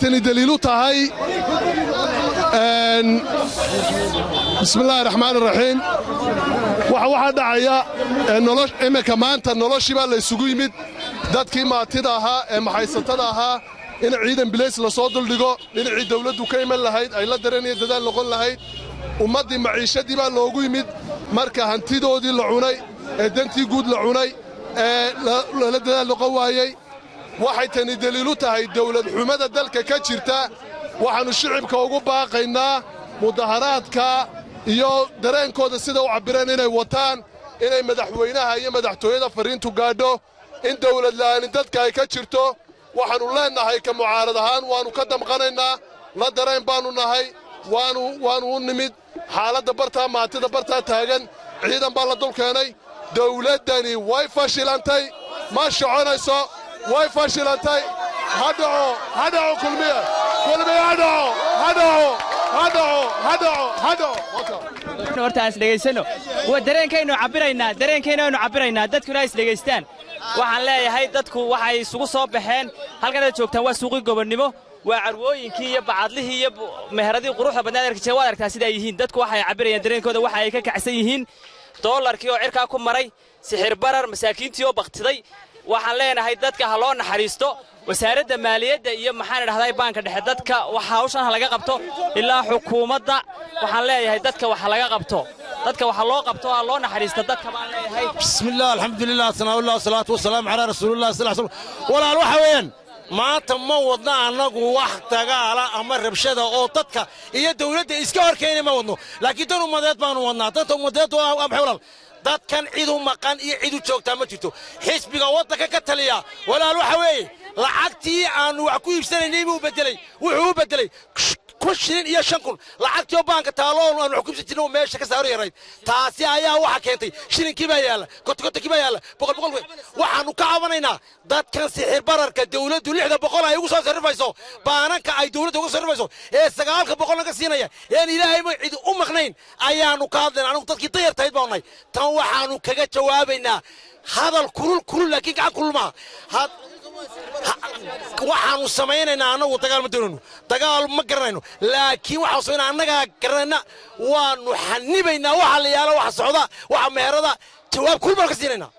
Waxay tani daliilu tahay, bismillaahi raxmaan raxiim, waxaa dhacaya iminka maanta noloshii baa la isugu yimid. Dadkii maatida ahaa ee maxaysatada ahaa in ciidan bilays la soo duldhigo, dhinacii dawladdu ka iman lahayd ay la dareenaya dadaal noqon lahayd. Ummaddii maciishadii baa loogu yimid. Marka hantidoodii la cunay ee dantii guud la cunay ee lala dadaal noqon waayey, waxay tani daliilu tahay dawlad xumada dalka ka jirta. Waxaannu shicibka ugu baaqaynaa mudaharaadka iyo dareenkooda sida u cabbireen inay wataan, inay madaxweynaha iyo madaxtooyada farriintu gaadho in dawlad la'aani dadka ay ka jirto. Waxaannu leennahay, ka mucaarad ahaan waannu ka damqanaynaa, la dareen baannu nahay, waannu u nimid xaaladda bartaa, maatida bartaa taagan, ciidan baa la dul keenay. Dawladdani way fashilantay, ma soconayso, way fashilantay. Ha dhaco, ha dhaco Kulmiye, Kulmiye ha dhaco, ha dhaco, ha dhaco, ha dhaco, ha dhaco. Horta is dhegaysano. Waa dareenkaynu cabbiraynaa, dareenkaynu aynu cabbiraynaa, dadkuna is dhegaystaan. Waxaan leeyahay, dadku waxay isugu soo baxeen halkan aad joogtaan waa suuqii Gobonnimo, waa carwooyinkii iyo bacadlihii iyo meheradii quruxda badnaad arki jireen. Waad aragtaa sida ay yihiin dadku. Waxay cabbirayaan dareenkooda. Waxa ay ka kacsan yihiin doolarkii oo cirkaa ku maray, sixir barar, masaakiintii oo bakhtiday. Waxaan leenahay, dadka ha loo naxariisto. Wasaaradda maaliyadda iyo, maxaan idhahday, baanka dhexe, dadka wax hawshan ha laga qabto. Ilaa xukuumadda waxaan leeyahay, dadka wax laga qabto, dadka waxa loo qabto, ha loo naxariisto dadka baan leeyahay. بسم الله، الحمد لله، ثناء الله، والصلاة والسلام على رسول الله صلى الله عليه وسلم. Walaal, waxa weeyaan maanta ma wadna annagu wax dagaala ama rabshada oo dadka iyo dawladda iska hor keenay ma wadno, laakiin dan ummadeed baanu wadnaa. Danta ummadeed waa maxay, walaal? Dadkan cid u maqan iyo cid u joogtaa ma jirto. Xisbiga waddanka ka taliya, walaal, waxa weeye lacagtii aanu wax ku iibsanaynay buu bedelay. Wuxuu u bedelay 1000 shilin iyo 5000. Lacagtii oo baanka taalo oo aan wax ku iibsan jirnay oo meesha ka saaro yarayd, taasi ayaa waxa keentay shilinkii baa yaalla, kontonkonkii baa yaalla, boqol boqol. Waxaanu ka cabanaynaa dadkan sixir bararka dawladdu 600 ay ugu soo sarrifayso, baananka ay dawladda uga sarrifayso ee 900 naga siinaya een Ilaahay ma cid u maqnayn ayaanu ka hadlayna. Anigu dadkii dayartahayd baanu nahay. Tan waxaanu kaga jawaabaynaa hadal kulul kulul, laakiin gacan kulul maaha. Waxaanu samaynaynaa annagu dagaal ma doonayno, dagaal ma garanayno, laakiin waxaanu samaynaa annagaa garanayna. Waanu xanibaynaa waxa la yaalo, waxa socda, waxa meherada. Jawaab kulul baanu ka siinaynaa.